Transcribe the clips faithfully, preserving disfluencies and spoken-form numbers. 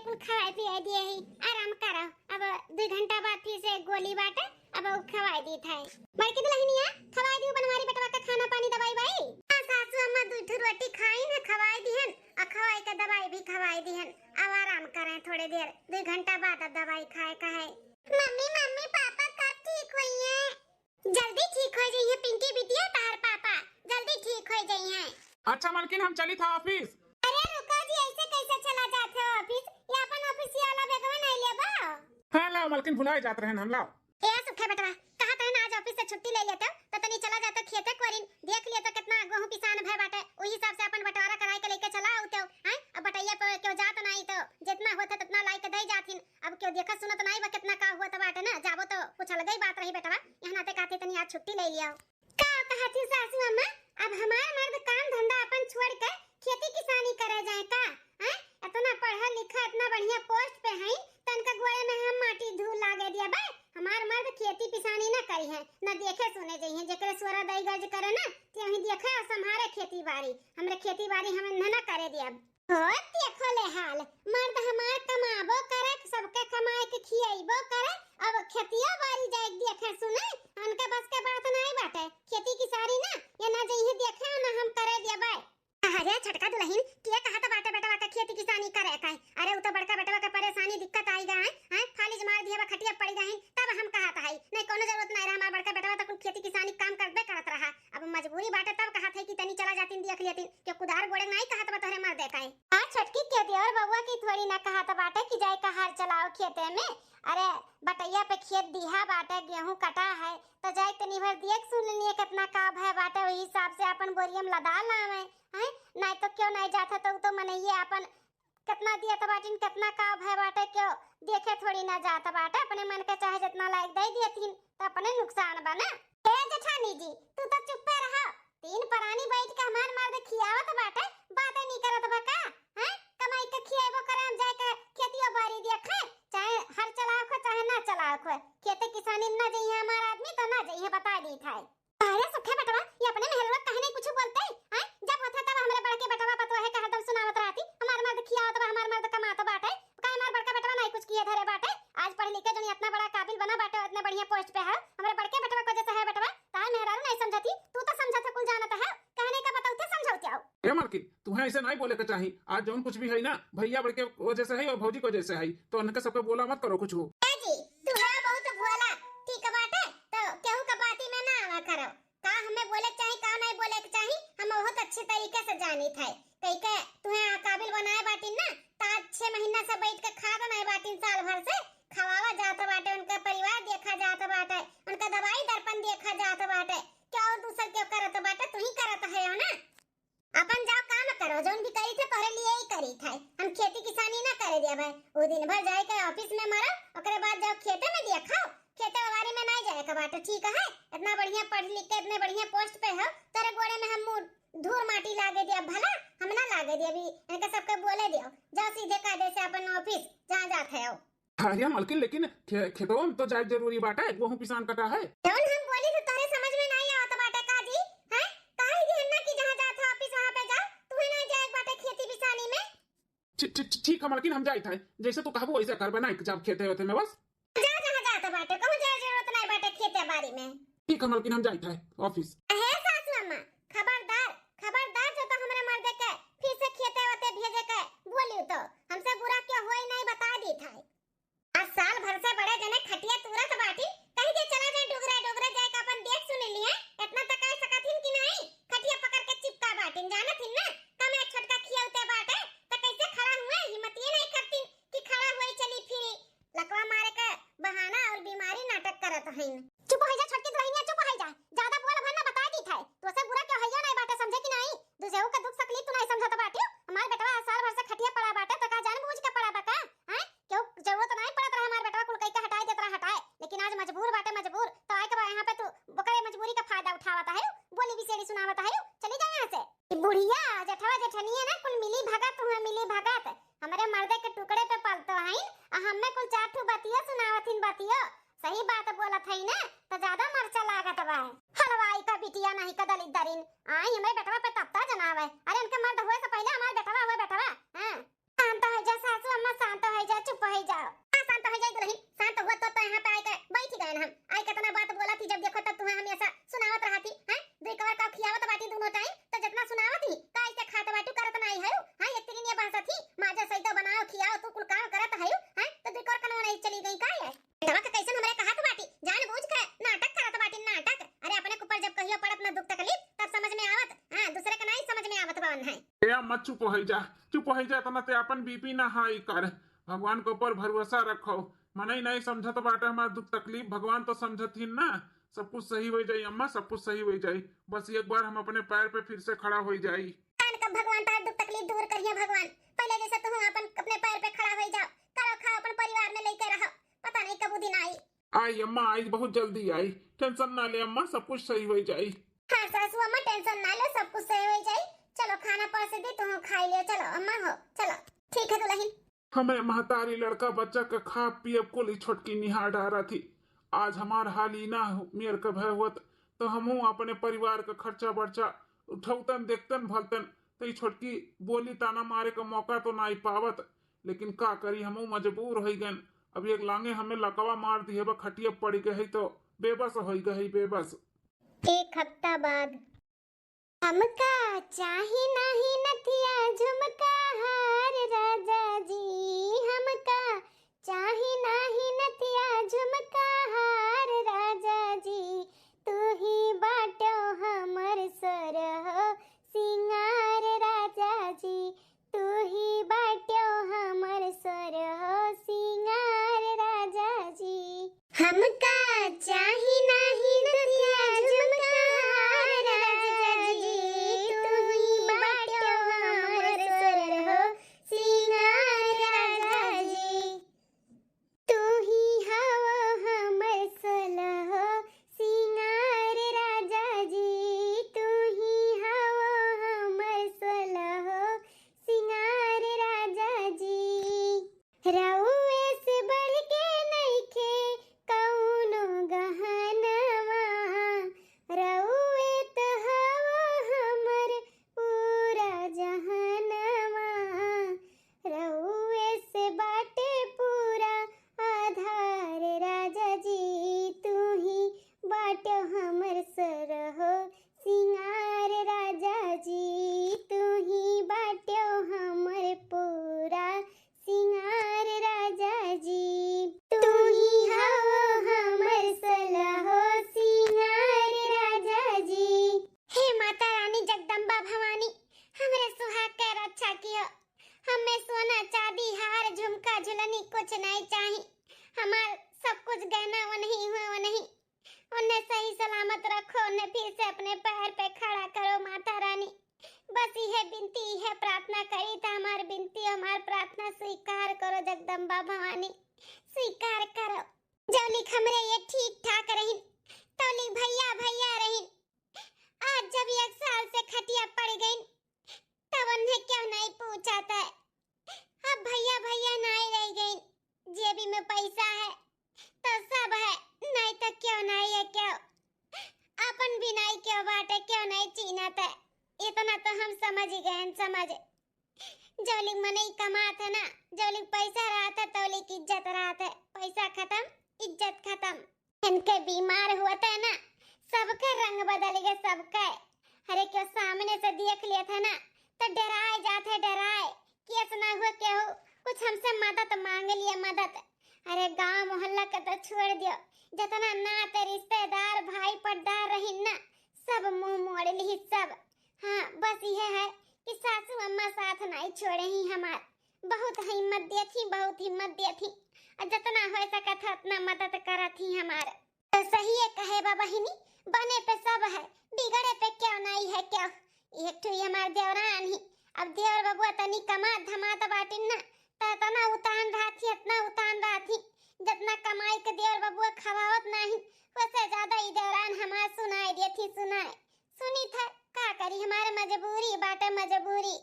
कुल खवाए पियाए दिए ही, आराम करो। अब दुइ घंटा बाद फिर से गोली बाटे, अब उ खवाए दीत है। बड़की दुलहिनिया, खवाए दियो बनवारी बेटवा का खाना पानी दवाई बाई। हाँ सासू अम्मा, दुइ ठो रोटी खाइन है, खवाए दिहन, अ खवाए के दवाई भी खवाए दिहन। अब आराम करें थोड़े देर, दुइ घंटा बाद अब दवाई खाए का है। मम्मी, मम्मी, पापा कब ठीक होइहैं? जल्दी ठीक होइ जइहैं पिंकी बिटिया, तहार पापा जल्दी ठीक होइ जइहैं। अच्छा मलकिन, हम चलित है office। अरे रुको जी, ऐसे कैसे चला जात हो office? ये अपन office वाला बैगवा नहीं लेबो? हाँ लाओ मलकिन, भुलाए जात रहेन हम, लाओ। ए सुखे बेटवा, कहत रहेन आज office से छुट्टी ले लेते तो तनी चला जाते खेते कोरिन, देख लेते कितना गेहूं पिसान भय बाटे, उही हिसाब से अपन बंटवारा कराए के लेके चला आउते हो। हैं, अब बटैया पे केहू जात नाई तो जितना होत है उतना लाई के दे जाथिन। अब केहू देखत सुनत नाई बा, कितना का हुआ त बाटे ना, जाबो तो कुछ अलगे ही बात रही बेटवा। यहाँ नाते कहते तनी आज छुट्टी ले लिया। का कहत ही सासू अम्मा, अब हमार मर्द काम धंधा अपन छोड़ के खेती किसानी करे जाए का? हैं? इतना पढ़ा लिखा, इतना बढ़िया post पे हैं, तनका गोड़े में हम माटी धूल लागे दिया बे। हमार मर्द खेती किसानी ना करी है, ना देखे सुने जाई है, जेकरे स्वरा दई गर्ज करे ना, ते वही देखे और संभारे खेती बाड़ी। हमरे खेती बाड़ी हम इन्हें ना करे दिया। होत देखो ले हाल, मर्द हमार कमाबो करे, सबके कमाए के खियाइबो करे, अब खेतिया बारी जाए देखे सुने, उनके बस के बात नाई बाटे। खेती किसानी ना, ये ना जइहे देखे, ना हम करे देबे। अरे छोटका दुलहिन, के कहत बाटे बेटवा के खेती किसानी करे का? अरे उ तो बड़का बेटवा के परेशानी दिक्कत आई गा है, हैं? फालिज मार दिया बा, खटिया पड़ी गहिन, तब हम कहत हई, नहीं कोनो जरूरत नाई रहा, हमार बड़का बेटवा तो कुल खेती किसानी काम करबे करत रहा, अब मजबूरी बाटे तब कहत है कि तनी चला जातिन देख लेतिन। के कुदार गोड़े नाई कहत बा तोहरे मर्दे काई? आ छोटकी के देवर बबुआ की थोड़ी ना कहत बाटे कि जाए का हर चलाओ खेते में। अरे बटैया पे खेत दीहा बाटे, गेहूं कटा है, तो जाए तनी भर देख सुन लिए कितना का भय बाटे, वही हिसाब से अपन बोरियम लदा लावे, हैं? नाई तो क्यों नाई जात है, तो उ तो मनइये अपन कितना दियत बाटिन, कितना का भय बाटे, क्यों देखे थोड़ी ना जात बाटे, अपने मन के चाहे जितना लायक दे दियतिन, तो अपने नुकसान बा ना। ए जेठानी जी, तू तो चुप्पे रहो, तीन परानी बैठ के हमार मर्द खियावत बाटे, बातें नहीं करत बा का? हैं? कमाई के खियाइबो करे, हम जाए के खेतियो बारी देखे, चाहे हर चलाओ खो, चाहे ना चलाओ खो, खेते किसानी में ना जइहे हमार आदमी तो ना जइहे, बता दी था। अरे सुखे बेटवा, ये अपने मेहरवा कहे नहीं कुछ बोलते हैं? जब होता तब हमरे बड़के बेटवा पतोहे के हरदम सुनावत रहती, हमार मर्द खियावत बा, हमार मर्द कमात बाटे, का हमार बड़का बेटवा नहीं कुछ किए धरे बाटे? आज पढ़ लिख के जौन इतना बड़ा काबिल बना बाटे, इतने बढ़िया post पे है, हमरे बड़के बेटवा को जैसे है बेटवा, तार मेहरारू नहीं समझती, तू तो समझत है, कुल जानत है, कहने का बताओ थे समझौते आओ। ए मालकिन, तुम्हें ऐसे नहीं बोले के चाही। आज जौन कुछ भी है ना, भैया बड़के वजह से है और भौजी की वजह से है, तो उनके सबके बोला मत करो कुछ हो। ए जी, तू है बहुत भोला, ठीक बाटे, तो केहू का बाती में ना आवा करो। का हमें बोले के चाही, का नहीं बोले के चाही, हम बहुत अच्छे तरीके से जानित है। कई के तुहे काबिल बनाए बाटिन ना, त आज छह महीना से बैठ के खात नहीं बाटिन, साल भर से खवावा जात बाटे, उनका परिवार देखा जात बाटे, उनका दवाई दर्पण देखा जात बाटे। क्या और दूसर के करत बाटे, तू ही करत है ना। अपन जाओ काम करो, जौन भी करी थे तोहरे लिए ही करी थे। हम खेती किसानी ना करे देबे। वो दिन भर जाए के office में मरो, ओकरे बाद जाओ खेते में दिया खाओ। खेते बाड़ी में नहीं जाए के बाटे, ठीक है? इतना बढ़िया पढ़ लिख के इतने बढ़िया post पे हो, तेरे गोड़े में हम मुंह धूर माटी लागे दिया, भला हम ना लागे दिया। अभी इनके सबके बोले दियो, जाओ सीधे कायदे से अपन office जहाँ जाते हो। अरे मलकिन, लेकिन खे-, खेतवा में तो जाए जरूरी बाटे, गेहूं पिसान कटा है। जौन हम बोली तो तोहरे समझ में नहीं आवत बाटे का जी? हैं? कह दिहन ना कि जहाँ जात हो office वहाँ पे जाओ, तुम्हें नहीं जाए बाटे खेती पिसानी में। ठी-, ठी-, ठी-, ठीक है मलकिन, हम जाइत है, जैसे तू कहबू वैसे करबे, नहीं जाब खेते वेते में बस। जा जहाँ जात बाटे, कहूँ जाए जरूरत नहीं बाटे खेते बाड़ी में। ठीक है मलकिन, हम जाइत है office। हे सासू अम्मा, खबरदार, खबरदार जो तो हमरे मर्दे के फिर से खेते वेते भेजे के बोली तो हमसे बुरा के होई नहीं, बता दी था। आज साल भर से बड़े जने खटिया तूरत बाटी, कहीं के चला जाए डुगरे, डुगरे जाए के अपन देख सुन लिए, इतना तक कह सकत हिन कि नहीं? खटिया पकड़ के चिपका बाटिन, जानत हिन ना? कमे छोटका खियौते बाटे, त कैसे खड़ा हुए? हिम्मतिये नहीं करतिन कि खड़ा हुए चली फिरी। लकवा मारे के बहाना और बीमारी नाटक करत हईन। चुप हो जा छोटकी दुल्हनिया, चुप हो जा, ज्यादा बोल भर ना, बता दी था। तो से बुरा क्यों है, नहीं बाटे समझे कि नहीं? दूसरे का दुख तकलीफ तू नहीं समझत बाटी। हमार बेटवा साल भर से खटिया पड़ा बाटे, तो का जानबूझ के पड़ा बा का? हैं? क्यों जरूरत नहीं पड़त रहा, हमार बेटवा कुल कई के हटाए देत रहा, हटाए, लेकिन आज मजबूर बाटे, मजबूर, तो आए के बा यहाँ पे तू ओकरे मजबूरी का फायदा उठावत है, बोली बिसेड़ी सुनावत है, चली जा यहाँ से। ई बुढ़िया जेठवा जेठनिया ना कुल मिली भगत हुए, मिली भगत, हमरे मर्दे के टुकड़े पे पलतो हईन, आ हमें कुल चार ठू बतियो सुनावत हिन, बतियो। सही बात बोलत हई ना, तो ज्यादा मरचा लागत बा। हलवाई का बिटिया नहीं का दलित दरिन, आई हमरे बेटवा पे तत्ता जनावे। अरे उनके मर्द हुए से पहले हमार बेटवा हुए, बेटवा। हाँ। शांत हो जा सासू अम्मा, शांत हो अम्मा चुप होइ जा, चुप होइ जा, तना ते आपन बीपी ना हाई कर। भगवान के ऊपर भरोसा रखो। मनई नहीं समझत बाटे हमार दुख तकलीफ, भगवान तो समझत ही ना। सब कुछ सही होइ जाई अम्मा, सब कुछ सही होइ जाई। बस एक बार हम अपने पैर पे फिर से खड़ा होइ जाई। कान कब भगवान तार दुख तकलीफ दूर करिए भगवान। पहले जैसे तुम आपन अपने पैर पे खड़ा होइ जाओ, करो खाओ अपन परिवार में लेके रहो। पता नहीं कब वो दिन आई। आई अम्मा, आई, बहुत जल्दी आई। टेंशन ना ले अम्मा, सब कुछ सही होइ जाई। हाँ सासू अम्मा, टेंशन ना लो, सब कुछ सही होइ जाई। चलो खाना परोस दी, तुम खाई लियो। चलो अम्मा हो, चलो। ठीक है दुल्हन। हमरे महतारी लड़का बच्चा का खा पियब कुल ई छोटकी निहार डारा थी। आज हमार हाल ई ना हो, मेर का भय होत तो हमहू अपने परिवार का खर्चा बर्चा उठौतन, देखतन भलतन। तो ई छोटकी बोली ताना मारे का मौका तो ना ही पावत, लेकिन का करी, हमहू मजबूर होइ गन। अब एक लांगे हमें लकवा मार दिहे बा, खटिया पड़ गई तो बेबस होइ गई, बेबस। एक हफ्ता बाद। हमका चाही नाही नथिया झुमका हार राजा जी, हमका चाही नाही नथिया झुमका हार राजा जी, तू ही बाटो हमर सरहो सिंगार राजा जी, तू ही बाट्यो हमर सरहो सिंगार राजा जी। हमका चाही नाही नथिया झुमका हार राजा जी, तू ही बाट्यो हमर सरहो सिंगार राजा जी। तू ही हवो हमर सोलहो सिंगार राजा जी, तू ही हवो हमर सोलहो सिंगार राजा जी। रउए से बढ़ के नइखे कउनो गहनवा, रउए तो हवो हमर पूरा जहनवा, रउए से बाटे पूरा आधार राजा जी, तू ही बाटो हमर सरहो सिंगार राजा जी, तू ही बाटो हमर पूरा सिंगार राजा जी, तू ही हवो हमर सोलहो सिंगार राजा जी। हे माता रानी जगदम्बा भवानी, हमरे सुहाग के रक्षा कियो। हमें सोना, चांदी, हार, झुमका, झुलनी कुछ नहीं चाही। हमार सब कुछ गहना ओनही हुआ, ओनही। उन्हें सही सलामत रखो, उन्हें फिर से अपने पैर पे खड़ा करो माता रानी। बस इहे बिनती, इहे प्रार्थना करी था। हमार बिनती, हमार प्रार्थना स्वीकार करो जगदम्बा भवानी, स्वीकार करो। जौलिक हमरे ये ठीक ठाक रहिन, तौलिक भैया भैया रहिन। आज जब एक साल से खटिया पड़ गइन, तब उन्हें क्यों नहीं पूछा था। अब भैया भैया नहीं रह गइन, जेबी में पैसा है तो सब है, नहीं तो क्यों नहीं है क्यों। अपन भी नहीं क्यों बाटे, क्यों नहीं चीन्हत है। इतना तो हम समझ ही गए, समझ। जौलिक मनई कमात है ना, जौलिक पैसा रहत है, तौलिक इज्जत रहत है। पैसा खत्म, इज्जत खत्म। इनके बीमार हुआ था ना, सबके रंग बदल गए, सबके। अरे क्यों सामने से देख लिया था ना, तो डराए जात है, डराए। केस ना हुआ केहू, कुछ हमसे मदद मांग लिया, मदद। अरे गांव मोहल्ला के तो छोड़ दियो, जितना नाते रिश्तेदार भाई पटदार रही ना, सब मुंह मोड़ ली सब। हाँ, बस यह है कि सासू अम्मा साथ नहीं छोड़े ही हमार। बहुत हिम्मत दिया थी, बहुत हिम्मत दिया थी। और जितना हो सका था उतना मदद करा थी हमार। तो सही है कहे बा बहिनी, बने पे सब है, बिगड़े पे क्यों नहीं है क्यों? एक ठो ये हमार देवरान ही, अब देवर बबुआ तनी कमात धमात बाटिन ना, त इतना उतान रहत ही, इतना उतान रहत ही, जितना कमाई के देवर बबुआ खवावत नाही, वैसे ज्यादा ई देवरान हमार सुनाई देत ही, सुनाए। सुनी था, का करी, हमार मजबूरी बाटे मजबूरी।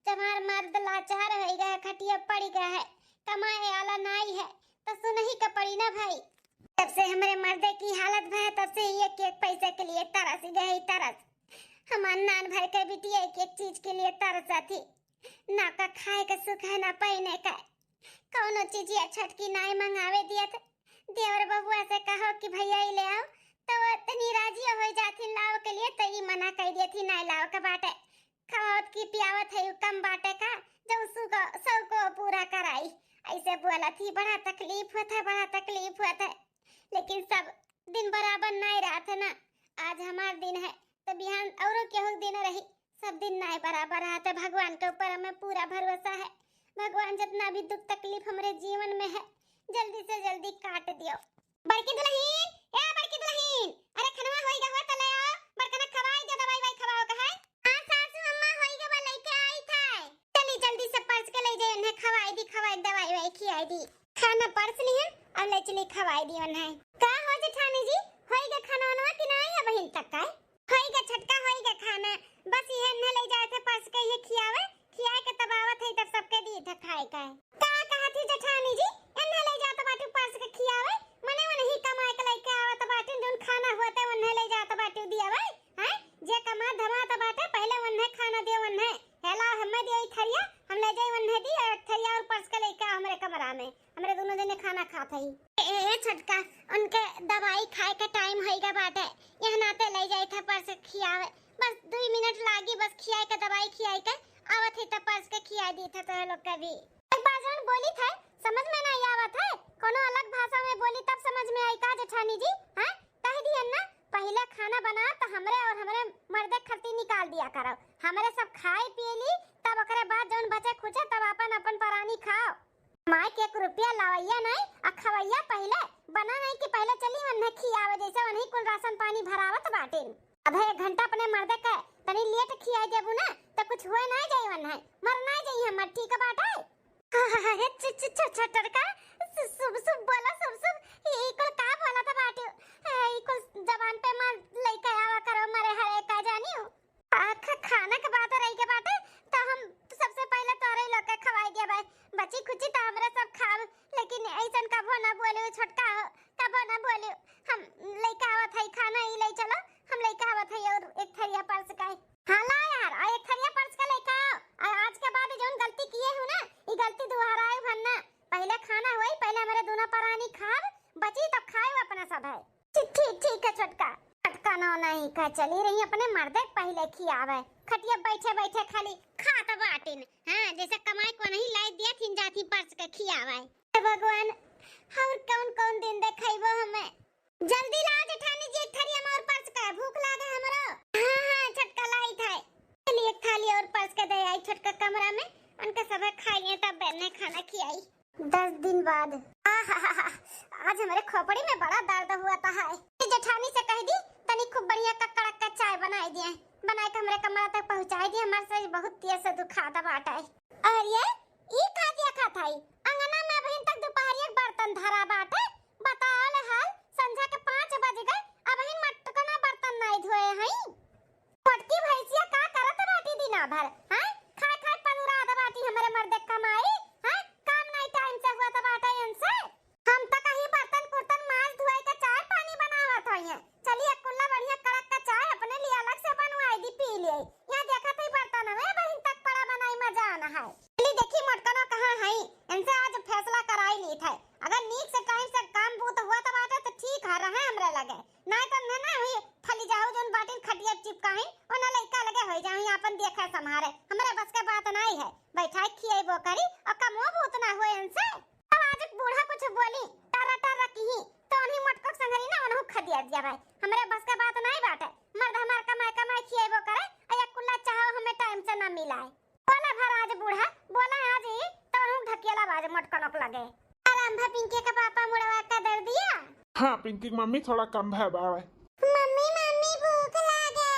जब हमार मर्द लाचार होइ गए है, खटिया पड़ गए है, कमाए आला नाई है, तो सुनही का पड़ी ना भाई। जब से हमरे मर्दे की हालत भय, तब से ही एक एक पैसे के लिए तरस गए ही तरस। हमार नान भर के बिटिया एक एक चीज के लिए तरसत ही। ना का खाए के सुख है, ना पहने का। कौनो चीजिया छोटकी नाई मंगावे दियत। देवर बबुआ से कहो कि भैया ई ले आओ, तो वो इतनी राजी हो जात ही लावे के लिए, तो ई मना कर दियत ही, नाई लावे के बाटे। खावत की पियावत है, कम बाटे का, जो उसको, सबको पूरा कराई। ऐसे बोलत ही, बड़ा तकलीफ होत है, बड़ा तकलीफ होत है। लेकिन सब दिन बराबर नहीं रहत है ना, आज हमार दिन है, तो बिहान औरो केहू दिन रही, सब दिन नाय बराबर रहते। भगवान के ऊपर हमें पूरा भरोसा है। भगवान, जितना भी दुख तकलीफ हमरे जीवन में है, जल्दी से जल्दी काट दियो। बड़की दुलहिन, ए बड़की दुलहिन, अरे खनवा होई गवा त ले आओ, बड़कना खवाई दे, दवाई वाई खवाओ का है। हाँ सासू अम्मा, होई गवा, लेके आई था। चली जल्दी से परस के ले जाए, उन्हें खवाई दी, खवाई दवाई वाई खियाई दी। खाना परस लिहन और ले चली खवाई दी उन्हें। का हो जेठानी जी, होई गा खाना वाना कि नाई है बहिन तक का? होई गा छोटका, होई गा खाना। बस इहे इन्हें ले जाए थे परस के, इहे खियावे, खियाए के तब आवत है, तब सबके दी थे खाए का। का कहत ही जेठानी जी, इन्हें ले जात बाटू परस के खियावे, मने उन्हीं कमाए के लेके आवत बाटू, जोन खाना होते उन्हें ले जात बाटू दियावे, हैं? जे कमा धमात बाटे पहले उन्हें खाना दे, उन्हें हेला हमें दे थरिया, हम ले जाई उन्हें दी और थरिया और परस के लेके हमरे कमरा में। हमरे दोनों जने खाना खात हई। ए, ए, छोटका, उनके दवाई खाए के टाइम होई गा बाटे, यह नाते ले जाई था परस खियावे। बस दुई मिनट लागी, बस खियाए के, दवाई खियाए के आवत है, तब परस के खिया दी था तोहे लोग के भी। एक बार जौन बोली था, समझ में नहीं आवत है, कोनो अलग भाषा में बोली तब समझ में आई का जेठानी जी? हाँ, कह दियन ना, पहले खाना बना तो हमरे और हमरे मर्दे खर्ती निकाल दिया करो, हमरे सब खाए पिए ली, तब ओकरे बाद जौन बचे खुचे तब अपन अपन परानी खाओ। माई के एक रुपया लावैया नहीं, आ खवैया पहिले बना नहीं कि पहिले चली वन्हे खियावे, जैसे वन्ही कुल राशन पानी भरावत बाटिन। आधा एक घंटा अपने मर्दे के तनी लेट खियाई देबू ना, तो कुछ हुए नहीं जाई वन्हे, मर नहीं जाई हमर, ठीक बाटे? हे छ-, छ-, छ-, छोटरका, सु-, शुभ शुभ बोला, शुभ शुभ। ई कुल का बोला था बाटियो? ए, ई कुल जबान पे मार लइके आवा करो, मरे हरे का जानियो। आ, ख-, खाना के बात रही के बाटे, तो हम सबसे पहले तोरे लोग के खवाई दिया भाई। बची खुची तो हमरे सब खाब, लेकिन ऐसन कबो ना बोलियो छोटका हो, कबो ना बोलियो। हम लइके आवत है खाना, ई ले चलो, हम लइके आवत है और एक थरिया परस के। हाँ ला यार, आ एक थरिया परस के लइके आओ। आ आज के बाद जौन गलती किए हो ना, ई गलती दोहराए भर ना। पहले खाना होई, पहले हमरे दोनों परानी खाब, बची तब खाए अपना सब है। ठीक, ठीक, ठीक है छोटका। छोटका नो नहीं का चली रही अपने मर्दे के पहले खियावे। खटिया बैठे बैठे खाली खात बाटिन। हाँ, जैसे कमाई को नहीं लाई दिया थी, जाती परस के खियावे। हे भगवान, और कौन कौन दिन देखाइबो हमें? जल्दी लाओ जेठानी जी, एक थरिया में और परस के, भूख लागे हमरो। हाँ, हाँ, छोटका लाई था। चलिए, एक थाली और परस के दे आई छोटका कमरा में, उनके सब खाइए, तब बेने खाना खियाई। दस दिन बाद। आहाहाहा, आज हमरे खोपड़ी में बड़ा दर्द हुआ था है। ये जेठानी से कह दी, तनी खूब बढ़िया का कड़क का चाय बनाई दिए, बनाए के हमरे कमरा तक पहुँचाई दिए, हमारे शरीर बहुत तेज से दुखाता बाटा है। और ये, ई का दिया खात है? अंगना में अबहिन तक दोपहरिया के बर्तन धरा बाटे, बताओ ले हाल, संझा के पाँच बज गए, अबहिन मटकना बर्तन नहीं धोए हई। मोटकी भैंसिया का करत बाटी दिना भर, हैं? खाए खाए पनुरात बाटी हमरे मर्दे कमाई, हैं? काम नहीं टाइम से हुआ त बाटे इनसे। हम त कहीं बर्तन कुर्तन माज धुआई के चाय पानी बनावत होइए। चलिए कुल्ला बढ़िया कड़क का चाय अपने लिए अलग से बनवाई दी, पी लिए। यहाँ देखत ही बर्तन में बहिन तक पड़ा बनाई मजा आना है। चली देखी मोटकनो कहाँ है, इनसे आज फैसला कराई ली थे। अगर नीक से टाइम से काम बूत हुआ त बाटे त ठीक है, रहे हमरे लगे। नाय त न ना हुई, फली जाऊ जोन बाटिन खटिया चिपकाही, ओना लइका लगे होई जाही, आपन देखे सम्हारे। हमरे बस के बात नाई है, बैठाई खियाइबो करी, और कमो बहुत ना हुए इनसे। अब आज एक बूढ़ा कुछ बोली, टर्रा टर्रा किही, तो उन्हीं मोटको संगरी ना उन्हों खदिया दिया भाई। हमरे बस के बात नाई बाटे, मर्द हमार कमाए कमाए खियाइबो करे, और एक कुल्ला चाहो हमें टाइम से ना मिलाए। बोला भर आज बूढ़ा, बोला आज ही, तब हम ढकेला बाज मोटकनोक लगे। आराम भा पिंकी के पापा मुड़वा का दर्दिया। हाँ, पिंकी के मम्मी थोड़ा कम भा बावे। मम्मी, मम्मी, भूख लागे।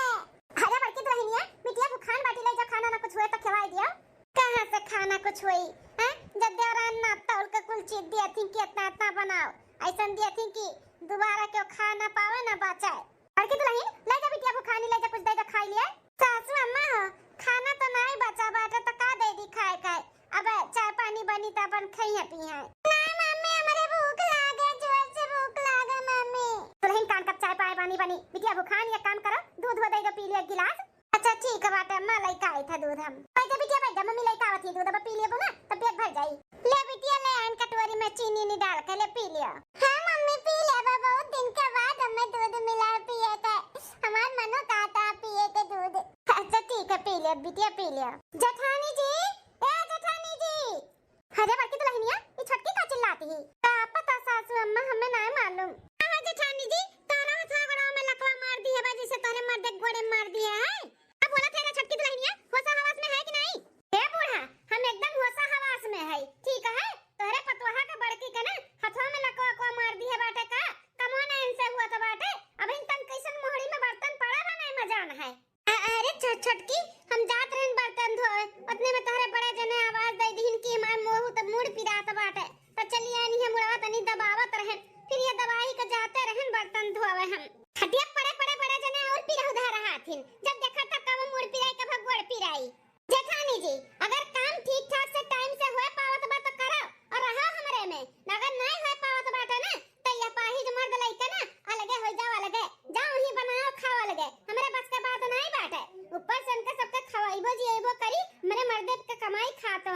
अरे बड़की दुल्हनिया, बिटिया भुखान बाटी, ले जा खाना ना कुछ हुए तो खिलाई दिया। कहाँ से खाना कुछ हुई, हैं? जब देवरान ना तौल के कुल चीज दिया थी कि इतना इतना बनाओ, ऐसन दिया थी कि दोबारा क्यों खा ना पावे ना बचाए। बड़की दुल्हन, ले जा बिटिया को खानी, ले जा, कुछ दे दे, खाई लिए। सासू अम्मा हो, खाना तो नाई बचा बाटे, तो का दे दी खाए खाए? अब चाय पानी बनी त अपन खइहे पीहे। नाई मम्मी, हमरे भूख लागे, जोर से भूख लागे मम्मी। दुल्हन कान कब चाय पाए पानी बनी? बिटिया भुखान, एक काम करो, दूध हो दे दो, पी लियो एक गिलास। अच्छा ठीक है बाटे अम्मा, लइका आई था दूध हम। बैठ जा बिटिया, बैठ जा, मम्मी लइका आवत ही दूध, अब पी लेबो ना, तब पेट भर जाई। ले बिटिया, ले आइन कटोरी में चीनी नी डाल के ले पी लियो। हाँ मम्मी, पी लेबो, बहुत दिन के बाद हमें दूध मिला है पिए के, हमार मनो कहता है पिए के दूध। अच्छा ठीक है, पी ले बिटिया, पी लियो। जेठानी जी, ए जेठानी जी। अरे बड़की दुल्हनिया, ई छोटकी का चिल्लाती ही? का पता सासू अम्मा, हमें नाय मालूम। का हो जेठानी जी, तोरा हथवा गोड़वा में लकवा मार दी है बा, जैसे तोरे मर्दे के गोड़े मार दिए है। अब बोला थे रे छोटकी दुल्हनिया।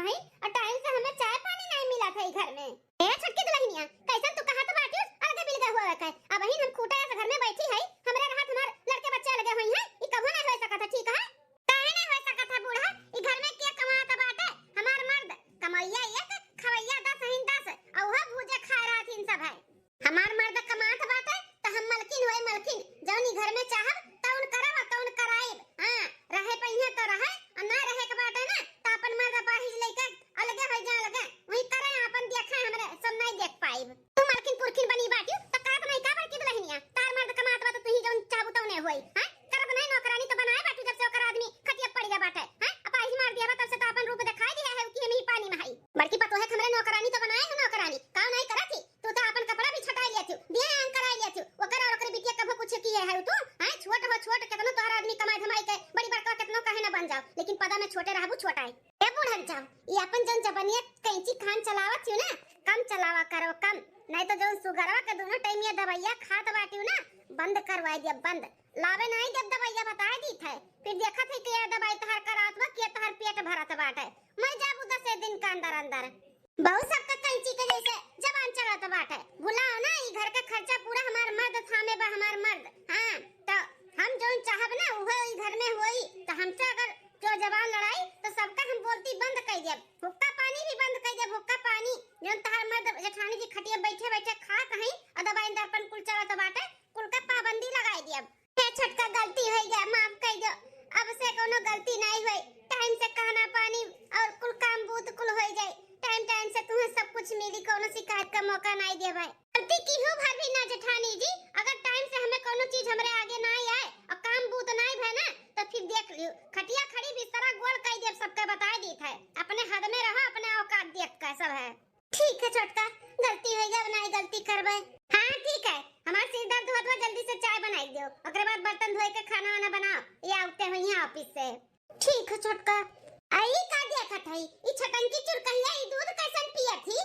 है, और टाइम से हमें चाय पानी नहीं मिला था ई घर में। ए छोटकी दुल्हनिया, कैसन तू कहत बाटियो अलगे बिलगे हुआ है? अब ही हम खूटा से घर में बैठी है, हमरे रहत हमार लड़के बच्चे अलगे होई हैं, ई कबो नहीं हो सकत है, ठीक है? काहे नहीं हो सकत है बूढ़ा? ई घर में के कमात बाटे? हमार मर्द कमैया एक, खवैया दस हइन दस, और वह भूजे खाए रहत हइन सब है। हमार मर्द कमात बाटे, त हम मलकिन होए मलकिन, जौन ई घर में चाहब, तौन करब और तौन कराइब। हाँ, रहे पइहे तो रहे, और ना रहे के बाटे ना, त अपन मर्द अपाहिज लेके अलगे हो जा अलगे, वही करे आपन देखे, हमरे सब नहीं देख पाइब। तू मलकिन पुरखिन बनी बाटियो, त करत नहीं का बड़की दुल्हनिया? तार मर्द कमात बा त तू ही जौन चाहबू तौने होई, हैं? करत नहीं नौकरानी त बनाए बाटू, जब से ओकर आदमी खटिया पड़ गया बाटे, हैं? अपाहिज मार दिया बा, तब से त अपन रूप दिखाई दिया है कि हम ही पानी में हई। बड़की पतोहे के हमरे नौकरानी त बनाए है नौकरानी, काम नहीं करत ही, तू त अपन कपड़ा भी छटाई लिया थी, बियाह कराई लिया थी, ओकर और ओकर बिटिया कभो कुछ किए है तू, हैं? छोट हो छोट, कितनो तोहर आदमी कमाई धमाई के बड़ी बड़का कितनो कहे ना बन जाओ, लेकिन पदा में छोटे रहबू छोटाई। ए बूढ़न चाम, ये अपन जौन जबनिया कैंची खान चलावत हूँ ना, कम चलावा करो, कम। नहीं तो जौन सुगरवा के दोनों टाइम ये दवाइया खात बाटियो ना, बंद करवाई दिया, बंद। लावे नहीं जब दवाइया बताए दी थे, फिर देखत है कि ये दवाई तहार करात बा, कि ये तहार पेट भरत बाटे। मर जाबू दसे दिन के अंदर अंदर। बहुत सबका कैंची के जैसे जबान चलत बाटे। भुलाओ ना, ई घर का खर्चा पूरा हमार मर्द थामे बा, हमार मर्द। हाँ, तो हम जौन चाहब ना, उहे ई घर में होई। तो हमसे अगर जो जबान लड़ाई, तो सबका हम बोलती बंद कर देब। हुक्का पानी भी बंद कर देब, हुक्का पानी। जौन तहार मर्द जेठानी जी खटिया बैठे बैठे खात हई और दवाई दर्पण कुल चलत बाटे, कुल का पाबंदी लगाई देब। हे छोटका, गलती हो गया, माफ कर दो। अब से कोनो गलती नहीं होई। टाइम से खाना पानी और कुल काम बूत कुल हो जाए। टाइम टाइम से तुम्हें सब कुछ मिली, कोनो शिकायत का मौका नहीं देवे। गलती की हो भर भी ना जेठानी जी, अगर टाइम से हमें कोनो चीज हमरे आगे नहीं आए और काम बूत नहीं भय ना, तो फिर देख लियो, खटिया खड़ी बिस्तरा गोल कर देब, सबके बताए दी थे। अपने हद में रहो, अपने औकात देख के सब है। ठीक है छोटका, गलती हो गया, अब नहीं गलती करबे। हाँ ठीक है, हमार सिर दर्द होत बा, जल्दी से चाय बनाई दियो, ओकरे बाद बर्तन धोए के खाना वाना बनाओ, ये आवते हुई हैं ऑफिस से। ठीक है छोटका। आई का देखत है, ई छटंकी चुरकहिया ई दूध कैसन पियत ही?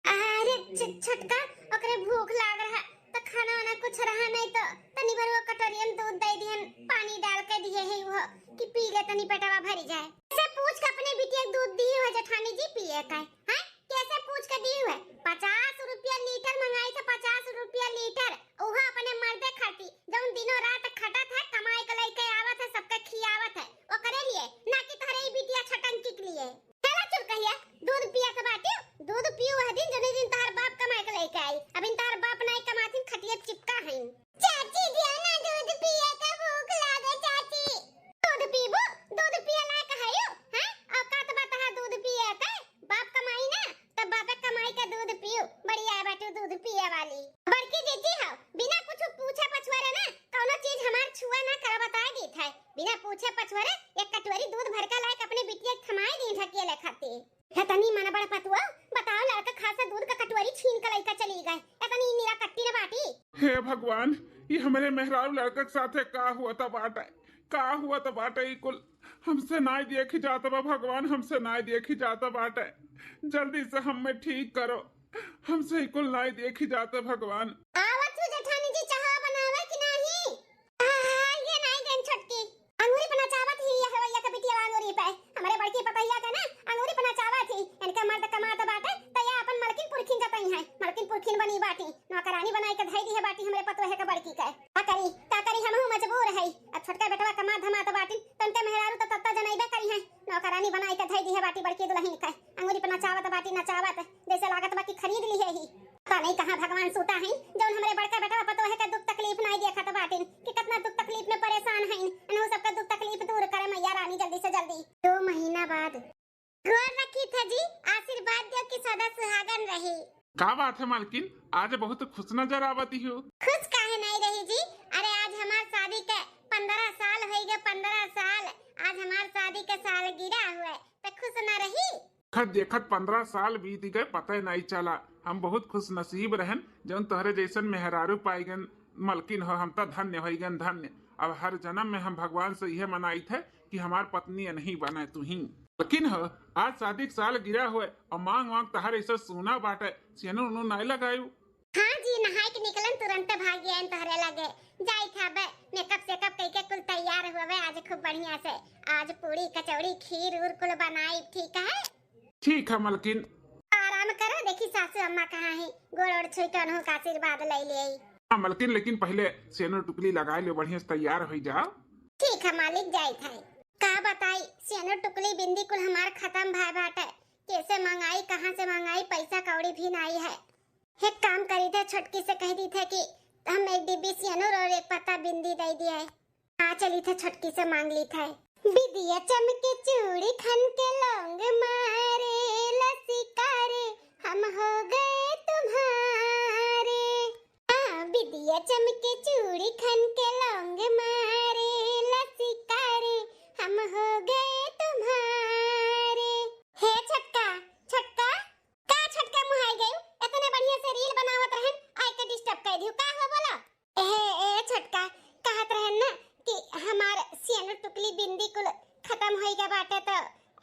अरे छ-, छोटका, ओकरे भूख लाग रहा, त खाना वाना कुछ रहा नहीं तो तनी भर वो कटोरिया में दूध दे दिहन, पानी डाल के दिए है वो कि पी ले, तनी पेटवा भरी जाए। से पूछ के अपने बिटिया के दूध दी है जेठानी जी पिए का, हैं? कैसे पूछ के दी है? पचास रुपया लीटर मंगाई थे, पचास रुपया लीटर, उहो अपने मर्दे खाती, जौन दिनों रात खटत है, कमाई के लेके आवत है, सबके खियावत है, ओकरे लिए, ना कि तोहरे ई बिटिया छटंकी के लिए। चला चुरकहिया, दूध पियत बाटी, दूध पीऊ वह दिन, जने दिन तहार बाप कमाई के लेके आई। अब इन तहार बाप नहीं कमाथिन, खटिया चिपका हईन। चाची, दिया ना दूध पिए के, भूख लागे चाची। दूध पीबू? दूध पिए लायक हयू, हैं? औकात बा तहार दूध पिए के? बाप कमाई ना, तब बापे कमाई के दूध पीऊ। बढ़िया बाटू दूध पिए वाली। बड़की जीजी हो, बिना कुछ पूछे पछुआरे ना कौनो चीज हमार छुए ना करा, बताए दीत है। बिना पूछे पछुआरे एक कटोरी दूध भर के लायक अपने बिटिया के थमाए दी ढकेले खातिर। हे तनी मन बड़ पतुआ, बताओ, लड़का खास से दूध का कटोरी छीन के लइका चली गए, एतनी नीरा कट्टी न बाटी। हे भगवान, ये हमरे मेहरारू लड़का के साथे का हुआ था बाटे, का हुआ था बाटे, ई कुल हमसे नाई देखी जात बा भगवान, हमसे नाई देखी जात बाटे, जल्दी से हमें ठीक करो, हमसे ई कुल नाई देखी जात भगवान। आवत हूँ जेठानी जी, चाह बनावे कि नहीं? आ, ये नहीं देन छोटकी। अंगूरी पे नचावत ही ये हवैया के बिटिया अंगूरी पे। हमरे बड़की पतैया के ना अंगूरी पे नचावत ही। इनके मर्द कमात बाटे, त ये अपन मलकिन पुरखिन जतई है। मलकिन पुरखिन बनी बाटी। नौकरानी बनाई के धई दी है बाटी हमरे पतोहे के बड़की के। का करी, का करी, हमहू मजबूर है। अब छोटका बेटवा कमात धमात बाटी, त इनके मेहरारू त तत्ता जनैबे करी है। नौकरानी बनाई के धई दी है बाटी बड़की दुल्हन के। अंगूरी पे नचावत बाटी, नचावत, जैसे लागत बा कि खरीद ली है ही। पता नहीं कहाँ भगवान सूता है, जौन हमरे बड़का बेटवा पतोहे के दुख तकलीफ नहीं देखत बाटिन कि कितना दुख तकलीफ में परेशान हैं। इन्हों सबका दुख तकलीफ दूर करे मैया रानी जल्दी से जल्दी। दो महीना बाद। गोर रखी था जी, आशीर्वाद दो कि सदा सुहागन रही। का बात है मालकिन, आज बहुत खुश नजर आवती हो। खुश काहे नहीं रही जी, अरे आज हमार शादी के पन्द्रह साल होई गए, पन्द्रह साल। आज हमार शादी के सालगिरह हुए, तो खुश न रही? देखत देखत पन्द्रह साल बीत गए, पता ही नहीं चला। हम बहुत खुश नसीब रहन, जौन तोहरे जैसन मेहरारू पाई गन। मलकिन हो, हम त धन्य होई गन, धन्य। अब हर जन्म में हम भगवान से यह मनाई थे कि हमार पत्नी नहीं बने तू ही। मलकिन हो, आज शादी के सालगिरह होए और मांग वांग तहर ऐसा सोना बाटे, सेनू उनू नहीं लगायू। हाँ जी, नहाए के निकलन तुरंत भाग गए तोहरे लगे। जाई था बे, मेकअप सेकअप कई के कुल तैयार हुए, आज खूब बढ़िया से, आज पूड़ी कचौड़ी खीर उर कुल बनाई, ठीक है? ठीक है मलकिन। आराम करो, देखी सासू अम्मा कहाँ है, गोड़ ओड़ छुई के उन्हों का आशीर्वाद ले ले। हाँ मलकिन, लेकिन पहले सेनुर टुकली लगाए ले, बढ़िया से तैयार हो जाओ। ठीक है मालिक, जाइत है। का बताई, सेनुर टुकली बिंदी कुल हमार खत्म भय बाटे, कैसे मंगाई, कहाँ से मंगाई, पैसा कौड़ी भी नाई है। एक काम करी थे, छोटकी से कह दी थे कि हम एक डिब्बी सेनुर और एक पत्ता बिंदी दे दिए। आ चली थे, छोटकी से मांग ली थे। बिदिया चमके चूड़ी खन के लौंग मारे लसिकारे, हम हो गए तुम्हारे। हाँ, बिदिया चमके चूड़ी खन के लौंग मारे लसिकारे, हम हो गए तुम्हारे। हे छोटका, छोटका, का छोटका मुहाई गयू? इतने बढ़िया से reel बनावत रहन, आइ के disturb कर दियो। का हो बोला? ए, ए छोटका, कहत रहन ना कि हमार सेनुर टुकली बिंदी कुल खत्म होई गया बाटे, तो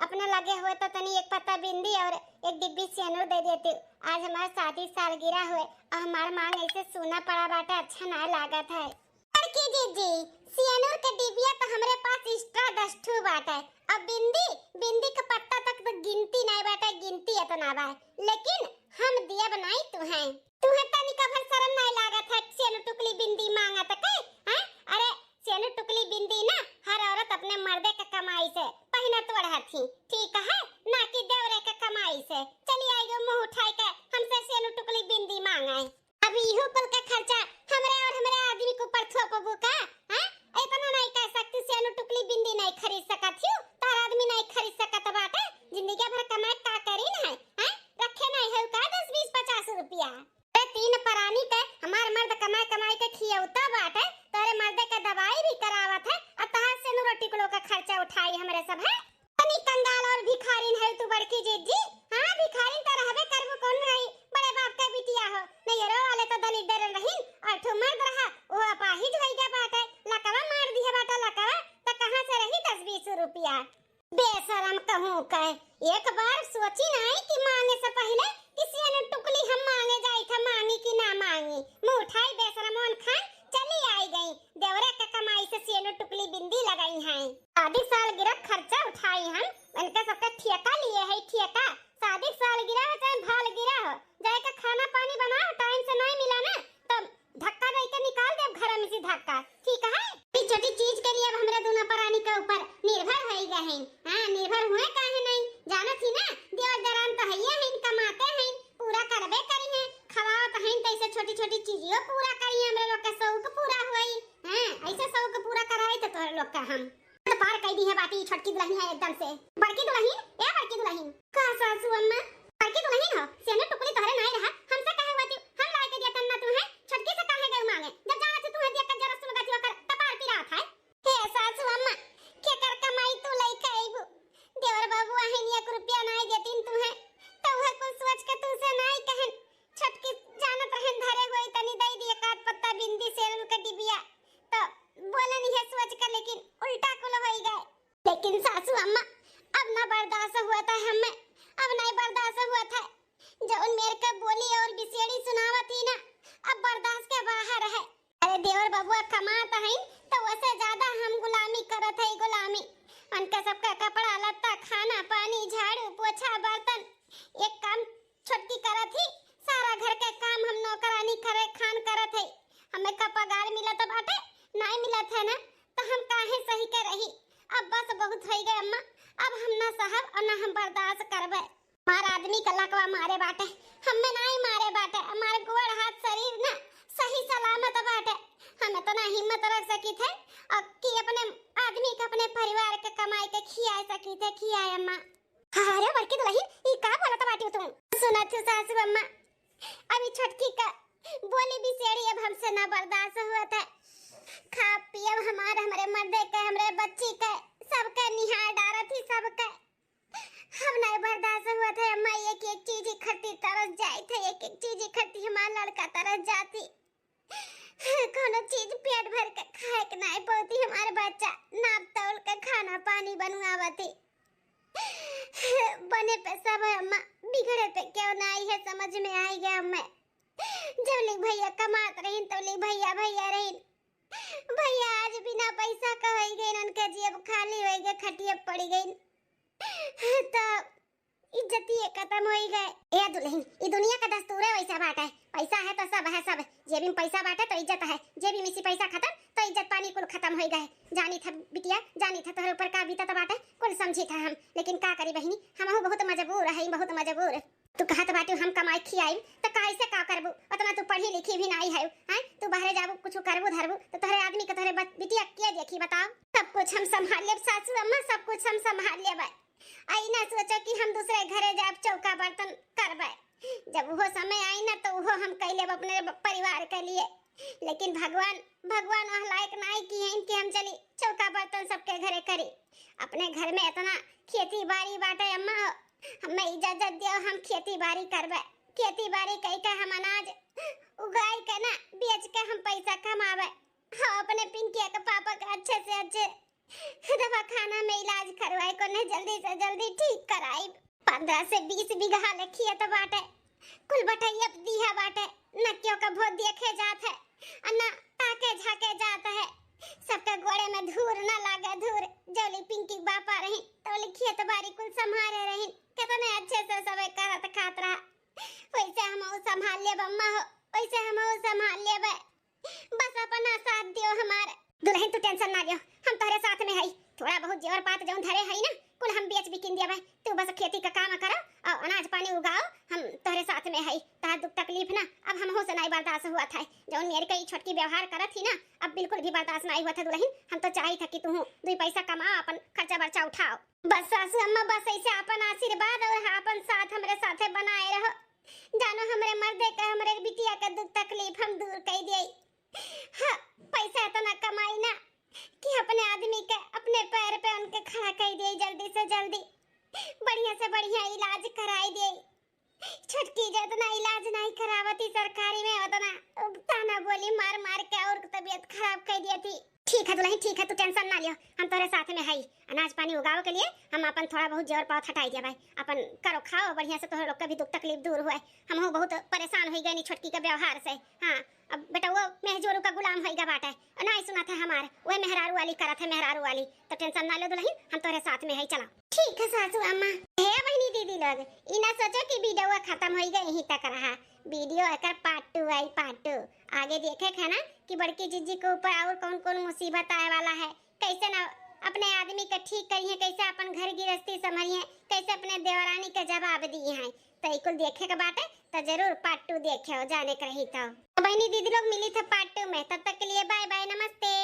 अपना लगे हुए तो तनी एक पत्ता बिंदी और एक डिब्बी सेनुर दे देती। आज हमार शादी सालगिरह हुए और हमार मांग ऐसे सूना पड़ा बाटे, अच्छा ना लागत है। बड़की जीजी, सेनुर के डिबिया तो हमरे पास extra दस ठू बाटे, अब बिंदी, बिंदी के पत्ता तक तो गिनती नहीं बाटे, गिनती इतना बा, लेकिन हम दियब नहीं तुहें। तुहें तनिका भर शर्म नहीं लागत है, सेनुर टुकली बिंदी मांगत के, हैं? अरे, सेनुर टुकली बिंदी ना हर औरत अपने मर्दे के कमाई से पहिनत ओढ़त ही, ठीक है, ना कि देवरे के कमाई से। चली आई गो मुंह उठाई के हमसे सेनुर टुकली बिंदी मांगे। अब इहू कुल का खर्चा हमरे और हमरे आदमी के ऊपर थोपबू का? हैं? इतना नहीं कह सकती, सेनुर टुकली बिंदी नहीं खरीद सकत हियो, तार आदमी नहीं खरीद सकत बाटे, जिंदगी भर कमाए का करी ना है, हैं? रखे नहीं है का दस, बीस, पचास रुपया? अरे तीन परानी के हमार मर्द कमाए कमाए के खियौता बाटे, तोरे मर्दे के दवाई भी करावत है, और तहार सेनुर टुकलो का खर्चा उठाई हमरे सब है। तनी कंगाल और भिखारिन है तू बड़की जीजी। हाँ, भिखारिन तो रहबे करबू, कौन रही? बड़े बाप के बिटिया हो, नैहरो वाले तो दलिद्दर रहीन, और ठू मर्द रहा, वो अपाहिज होई गया बाटे, लकवा मार दिया बाटे लकवा, तो कहाँ से रही दस बीस रुपया? बेशरम कहूँ के, एक बार सोची नाई कि मांगे से पहले कि सेनुर टुकली हम मांगे जाई था, मांगी कि ना मांगी। मुंह उठाई बेशरमोन खान चली आई गई, देवरे के कमाई से सेनुर टुकली बिंदी लगाई हैं। शादी सालगिरह खर्चा उठाई हम, इनका सबका ठेका लिए है, ठेका। शादी सालगिरह हो चाहे भालगिरह हो, जाए के खाना पानी बनाओ, time से नहीं मिला ना तो धक्का दे के निकाल देब घर में से धक्का, ठीक है? ई छोटी चीज के लिए अब हमरा दोनों परानी के ऊपर निर्भर होई गए हैं। हाँ, निर्भर हुए काहे नहीं, जानत ही ना, देवर दरान तो हइये हैं, कमाते हैं, पूरा करबे करी हैं, खवावत हैं, तो ऐसे छोटी छोटी चीजियों पूरा करी, हमरे लोग का शौक पूरा होई। हाँ, ऐसे शौक पूरा कराए तो तोहरे लोग का हम तो पार कई दी है बाटी छोटकी दुल्हनिया एकदम से। बड़की दुल्हन, ए बड़की दुल्हन। का सासू अम्मा? बड़की दुल्हन हो, सेनुर टुकली तोहरे नाई रहा, हमसे काहे हुआ थी? हम लाए के दिया तन्ना तू है, छोटकी से काहे गए मांगे? जब जाना थी तू है दिया कर जरा सुन गति ओकर कपार पिरात है। हे सासू अम्मा, केकर कमाई तू लइके अइबू? देवर बाबू अहन एक रुपया नाई देतीन तू है, तो वह कुछ सोच के तू से नाई कहन। छोटकी जानत रहन धरे हुए तनी दई दिए काट पत्ता बिंदी सेनुर के डिबिया, तो बोलन यह सोच के, लेकिन उल्टा कुल होई गए। लेकिन सासू अम्मा, अब ना बर्दाश्त हुआ था हमें, अब नहीं बर्दाश्त हुआ था। जौन मेर के बोली और बिसेड़ी सुनावत ही ना, अब बर्दाश्त के बाहर है। अरे देवर बबुआ कमात हैं, तो वसे ज्यादा हम गुलामी करत है, गुलामी। उनका सबका कपड़ा लत्ता, खाना पानी, झाड़ू पोछा बर्तन, एक काम छोटकी करत ही, सारा घर के काम हम नौकरानी करे खान करत है। हमें का पगार मिलत बाटे, नाई मिलत है ना, तो हम काहे सही के रही? अब बस बहुत होई गए अम्मा, अब हम ना सहब और ना हम बर्दाश्त करबे। हमार आदमी का लकवा मारे बाटे, हमें नाई मारे बाटे, हमार गोड़ हाथ शरीर ना सही सलामत बाटे। हम इतना हिम्मत रख सकी थे और कि अपने आदमी के अपने परिवार के कमाई के खिया सकी थे, खिया अम्मा। अरे बड़की दुल्हन, ई का बोलत बाटियो तू? सुनत हो सासू अम्मा, अभी छोटकी का बोली बिसेड़ी अब हमसे ना बर्दाश्त हुआ था। खा पियब हमार, हमरे मर्दे के, हमरे बच्ची के, सबके निहार डारत ही सबके। हम नहीं बर्दाश्त हुआ था अम्मा, एक एक चीज ही खरती तरस जाए थे, एक एक चीज ही खरती हमार लड़का तरस जाती। कोनो चीज पेट भर के खाए के नाई पौती हमार बच्चा, नाप तौल के खाना पानी बनवावती। बने पे सब है अम्मा, बिगड़े पे क्यों ना आई है, समझ में आई गया हमें। जब ले भैया कमात रहीन, तब ले भैया, भैया रहीन। भैया आज बिना पैसा का होई गए, उनका जेब खाली होई गए, खटिया पड़ी गई। तो इज्जतिये खतम होई गए। ए दुलहिन, ई दुनिया का दस्तूरे वैसा बाटे। पैसा है तो सब है सब। जेबी में पैसा बाटे तो इज्जत है, जेबी में से पैसा खतम तो इज्जत पानी कुल खतम होई गए। जानी था बिटिया, जानी था तोहरे ऊपर का बीतत बाटे, कुल समझी था हम, लेकिन का करी बहिनी, हमहू बहुत मजबूर है, बहुत मजबूर। तू कहत बाटू हम कमाई खियाई, तो कैसे का करबू? उतना तू पढ़ी लिखी भी नाई है, हैं? तू बाहरे जाबू, कुछ करबू धरबू, तो तोहरे आदमी के, तोहरे बच-, बिटिया के देखी, बताओ? सब कुछ हम संभाल लेब सासू अम्मा, सब कुछ हम संभाल लेब। आई ना सोचो कि हम दूसरे घरे जाब, चौका बर्तन करबे। जब वो समय आई ना, तो वो हम कई लेब अपने ब-, परिवार के लिए। लेकिन भगवान, भगवान वह लायक नाई की है कि हम चली चौका बर्तन सबके घरे करी। अपने घर में इतना खेती बाड़ी बाटे अम्मा, हमें इजाजत दियो, हम खेती बाड़ी करबे। खेती बाड़ी कई के हम अनाज उगाई के ना, बेच के हम पैसा कमाबे। हाँ, अपने पिंकिया के पापा के अच्छे से अच्छे दवाखाना में इलाज करवाई, कोने जल्दी से जल्दी ठीक कराई। पन्द्रह से बीस बीघा ले खेत बाटे, कुल बटैया दिहा बाटे, न केहू का भो देखे जात है, आ न ताके झाके जात है। सबके गोड़े में धूर न लागे धूर। जौली पिंकी बापा रही, तौली खेत बाड़ी कुल संभारे रही, कितने अच्छे से सबे करत खात रहा। वैसे हमहू संभाल लेब अम्मा हो, वैसे हमहू संभाल लेबे। बस अपना साथ दियो हमार। दुलहिन, तू tension ना लियो, हम तोहरे साथ में हई। थोड़ा बहुत जेवर पात जौन धरे हई ना, कुल हम बेच बिकिन देबे। तू बस खेती का काम करो और अनाज पानी उगाओ, हम तोहरे साथ में हई। तोहार दुख तकलीफ ना अब हमहू से नाई बर्दाश्त हुआ था। जौन मेरी कई छोटकी व्यवहार करत ही ना, अब बिल्कुल भी बर्दाश्त नाई हुआ था दुलहिन। हम तो चाही था कि तू दुई पैसा कमाओ, अपन खर्चा बर्चा उठाओ। बस सासू अम्मा, बस ऐसे अपन आशीर्वाद और अपन साथ हमरे साथे बनाए रहो। जानो हमरे मर्दे के, हमरे बिटिया के दुख तकलीफ हम दूर कई दिए। हाँ, पैसा इतना कमाई ना कि अपने आदमी के अपने पैर पे उनके खड़ा कई दिए, जल्दी से जल्दी बढ़िया से बढ़िया इलाज कराई दिए। छोटकी जितना इलाज नहीं करावती सरकारी में, उतना ताना बोली मार मार के और तबीयत खराब कई दिया थी। ठीक है दुलहिन, ठीक है, तू tension ना लियो, हम तोहरे साथ में हई। अनाज पानी उगावे के लिए हम अपन थोड़ा बहुत जेवर पावत हटाई दिया भाई, अपन करो खाओ बढ़िया से, तोहरे लोग के भी दुख तकलीफ दूर हुए। हमहू बहुत परेशान होई गए नी छोटकी के व्यवहार से। हाँ, अब बेटउओ मेहजोरू का गुलाम होई गा बाटे, नाई सुनत है हमार, वह मेहरारू वाली करत है, मेहरारू वाली। तो tension ना लो दुलहिन, हम तोहरे साथ में हई, चला। ठीक है सासू अम्मा। हे बहिनी दीदी लोग, ई ना सोचो कि video खत्म होई गए, यहीं तक रहा। Video एकर part two आई, part two। आगे देखे के है ना कि बड़की जिज्जी के ऊपर और कौन कौन मुसीबत आए वाला है, कैसे ना अपने आदमी के ठीक करिए, कैसे अपन घर गृहस्थी संभरिए, कैसे अपने देवरानी के जवाब दिए हैं। तो ई कुल देखे के बाटे तो जरूर part two देखे हो, जाने के रही तो। तो बहिनी दीदी लोग मिली था part two में, तब तक के लिए bye bye, नमस्ते।